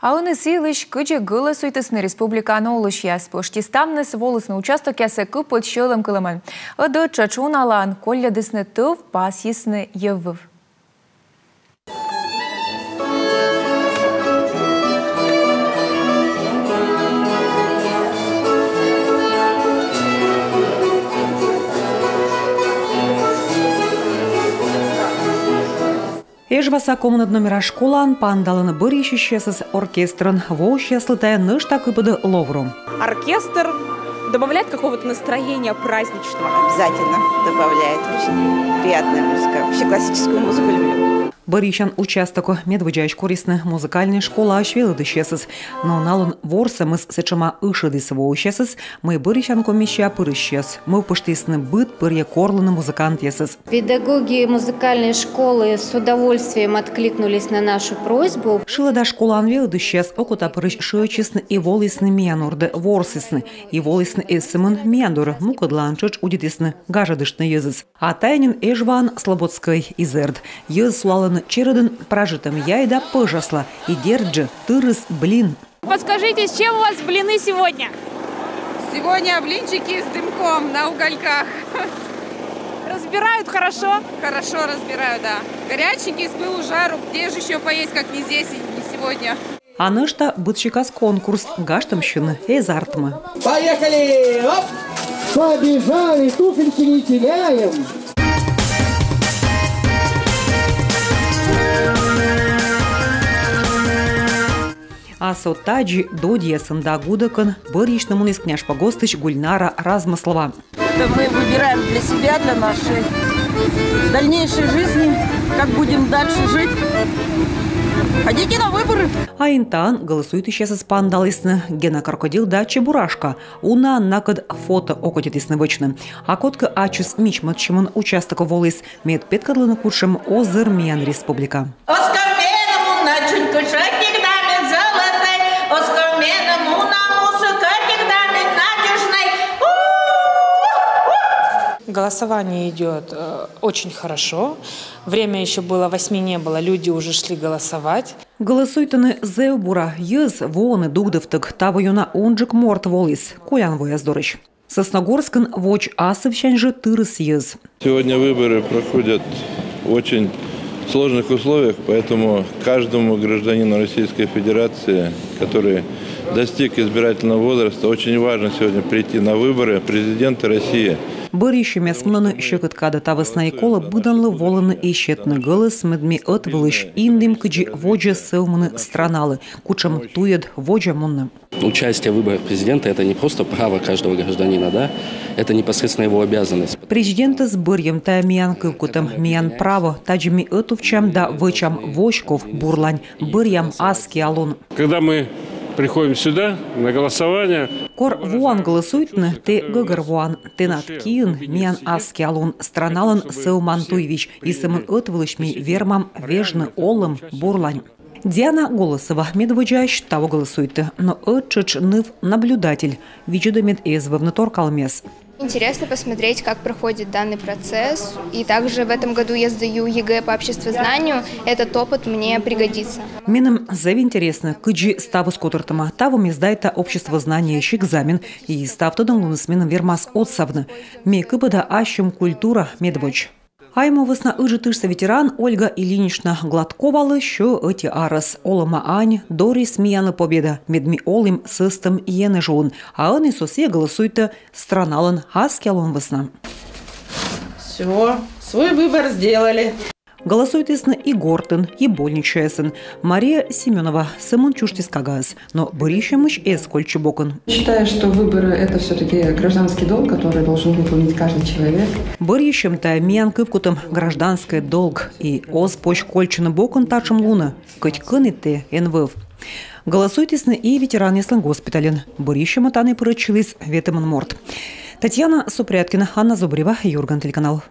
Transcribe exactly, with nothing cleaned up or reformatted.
А ӧні сы йылысь, кыдзи гӧлӧсуйтісны республикаын олысьяс. Пӧшти ставныс волісны участокъясӧ кыпыд сьӧлӧм кылӧмӧн. Ӧд тшӧтш уналаын колльӧдісны тӧв, пасйисны йӧввыв. Эжваса комынӧд номера школаын паныдалӧны бӧрйысьысьясӧс оркестрӧн. Воысьяслы тайӧ нӧшта кыпыдӧ ловру. Оркестр добавляет какого-то настроения праздничного. Обязательно добавляет. Очень приятная музыка. Вообще классическую музыку люблю. Бӧрйысян участокӧ медводдзаысь корисны музыкальнӧй школаысь велӧдысьясӧс. Но налӧн ворсӧмыс сэтшӧма ышӧдіс воысьясӧс, мый бӧрйысян комиссияӧ пырысьяс мӧвпыштісны быд пӧрйӧ корлыны музыкантъясӧс. Педагоги музыкальной школы с удовольствием откликнулись на нашу просьбу. Шылада школаын велӧдысьяс окотапырысь шыӧдчисны и волісны миян ордӧ ворсісны, и волісны эз сӧмын миян дорӧ, мукӧдлаын тшӧтш удитісны гажӧдыштны йӧзӧс. А тайӧ нин Эжваын Слободскӧй и зэрд. Йӧз сулалӧны черӧдын пражитӧм яй да пӧжасла, и дерт жӧ, тырыс блин. Подскажите, с чем у вас блины сегодня? Сегодня блинчики с дымком на угольках. Разбирают хорошо? Хорошо разбираю, да. Горяченький, с пылу с жару. Где же ещё поесть, как не здесь и не сегодня? А нӧшта быдсикас конкурс, гажтӧмсьыны эз артмы. Поехали! Оп! Побежали, туфельки не теряем! А со тадзи додьясӧн да гудӧкӧн бӧрйысьны муніс Княжпогостысь Гульнара Размыслова. Это мы выбираем для себя, для нашей дальнейшей жизни, как будем дальше жить. Ходите на выборы. А Интаын гӧлӧсуйтысьясӧс паныдалісны Гена Крокодил да Чебурашка. Унаӧн накӧд фото окотитісны вӧчны. А кодкӧ ачыс мичмӧдчӧмӧн участокӧ воліс, мед петкӧдлыны, кутшӧм озыр миян республика. Оз кӧ меным уна чунькытш ӧтик да мед золотӧй, оз кӧ меным уна мусы ӧтик да мед надёжнӧй. Голосование идёт, э, очень хорошо. Время ещё было, восьми не было, люди уже шли голосовать. Гӧлӧсуйтӧны зэв бура, йӧз воӧны дугдывтӧг, таво ёна унджык морт воліс колян вояс дорысь. Сосногорскын водз асывсянь жӧ тырыс йӧз. Сегодня выборы проходят в очень сложных условиях, поэтому каждому гражданину Российской Федерации, который достиг избирательного возраста, очень важно сегодня прийти на выборы президента России. Бӧрйысьӧмъяс мунӧны сьӧкыд кадӧ, та вӧсна и колӧ быдӧнлы волыны и сетны гӧлӧс, мед ми ӧтвылысь индім, кыдзи водзӧ сӧвмыны страналы, кутшӧм туйӧд водзӧ мунны. Участие в выборах президента — это не просто право каждого гражданина, да? Это непосредственно его обязанность. Президентӧс бӧрйӧм — тайӧ миян кывкутӧм, миян право. Тадзи ми ӧтувтчам да вӧчам воськов бурлань, бӧръям аскиа лун. Когда мы приходим сюда на голосование, кор воан гӧлӧсуйтны, тэ гӧгӧрвоан, тэнад киын миян аскиа лун, страналӧн сӧвман туйвизь, и сӧмын ӧтвылысь ми вермам вежны олӧм бурлань. Диана Голосова, медводдзаысь, таво гӧлӧсуйтӧ, но ӧтчыдысь ныв наблюдатель, видзӧдӧ, мед эз вӧвны торкалӧмъяс. Интересно посмотреть, как проходит данный процесс. И также в этом году я сдаю ЕГЭ по обществознанию. Этот опыт мне пригодится. Меным зэв интереснӧ, кыдзи ставыс котыртӧма. Таво ме сдайта обществознаниеысь экзамен, и став тӧдӧмлуныс меным вермас отсавны. Ме кыпӧда ассьым культура медводз. Айму вӧсна Ыджыд тышса ветеран Ольга Ильинична Гладковалы сё ӧти арӧс. Олӧма ань дорис миянлы победа, мед ми олім сӧстӧм енэж улын. А ӧні со сійӧ гӧлӧсуйтӧ страналӧн аскиа лун вӧсна. Всё, свой выбор сделали. Гӧлӧсуйтісны и гортын, и больничаясын. Мария Семёнова сӧмын чужтіс кагаӧс, но бӧрйысьӧмысь эз кольччы бокын. Считаю, что выборы — это всё-таки гражданский долг, который должен выполнить каждый человек. Бӧрйысьӧм — тайӧ миян кывкутӧм, гражданскӧй долг. И оз позь кольччыны бокын татшӧм лунӧ, кӧть кӧні тэ эн вӧв. Гӧлӧсуйтісны и ветеранъяслӧн госпитальын. Бӧрйысьӧмӧ тані пырӧдчыліс ветымын морт. Татьяна Супряткина, Анна Зубарева, «Юрган» телеканал.